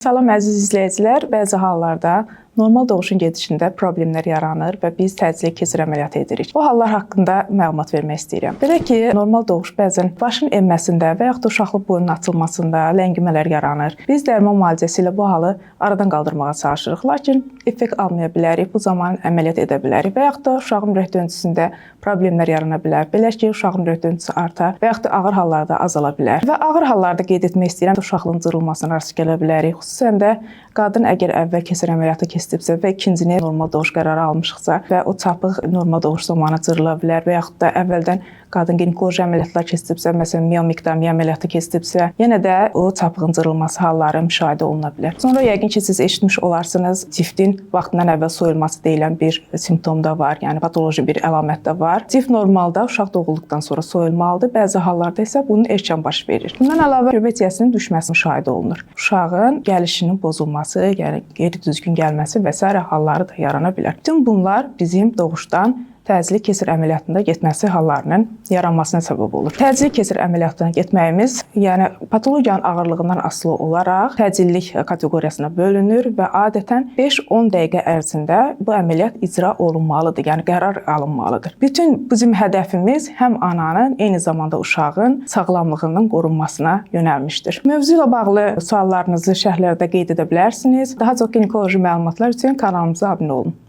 Salam, əziz izləyicilər. Bəzi hallarda normal doğuşun gedişində problemlər yaranır və biz təcili kesar əməliyyatı edirik. Bu hallar haqqında məlumat vermək istəyirəm. Belə ki, normal doğuş bəzən başın enməsində və yaxud da uşaqlıq boynunun açılmasında ləngimələr yaranır. Biz dərman müalicəsi ilə bu halı aradan qaldırmağa çalışırıq. Lakin effekt almaya bilərik. Bu zaman əməliyyat edə bilərik və yaxud da uşağın ürək döngüsündə problemlər yarana bilər. Belə ki, uşağın ürək döngüsü artar və yaxud da ağır hallarda azala bilər. Və ağır hallarda qeyd etmək istəyirəm, uşaqlığın cırılmasına rast gələ bilərik. Xüsusən də qadın əgər əvvəl kesar əməliyyatı keçiribsə və ikincini normal doğuş qərarı almışıqsa və o çapıq normal doğuş zamanı cırıla bilər və yaxud da əvvəldən qadın ginekoloji əməliyyatlar keçiribsə, məsələn, miomektomiya əməliyyatı keçiribsə, yenə də o çapığın cırılması halları müşahidə oluna bilər. Sonra yəqin ki, siz eşitmiş olarsınız, ciftin vaxtından əvvəl soyulması deyilən bir simptom da var, yəni patoloji bir əlamət də var. Cift normalda uşaq doğulduqdan sonra soyulmalıdır. Bəzi hallarda isə bunun erkən baş verir. Bundan əlavə göbək ciyəsinin düşməsi müşahidə olunur. Uşağın gəlişinin pozulması, yəni qeyri-düzgün gəlməsi və sairə halları da yarana bilər. Bütün bunlar bizim doğuşdan təcili kesar əməliyyatında getməsi hallarının yaranmasına səbəb olur. Təcili kesar əməliyyatına getməyimiz, yəni patologiyanın ağırlığından asılı olaraq təcillik kateqoriyasına bölünür və adətən 5-10 dəqiqə ərzində bu əməliyyat icra olunmalıdır, yəni qərar alınmalıdır. Bütün bizim hədəfimiz həm ananın, eyni zamanda uşağın sağlamlığının qorunmasına yönəlmişdir. Mövzu ilə bağlı suallarınızı şərhlərdə qeyd edə bilərsiniz. Daha çox ginekoloji məlumatlar üçün kanalımıza abunə olun.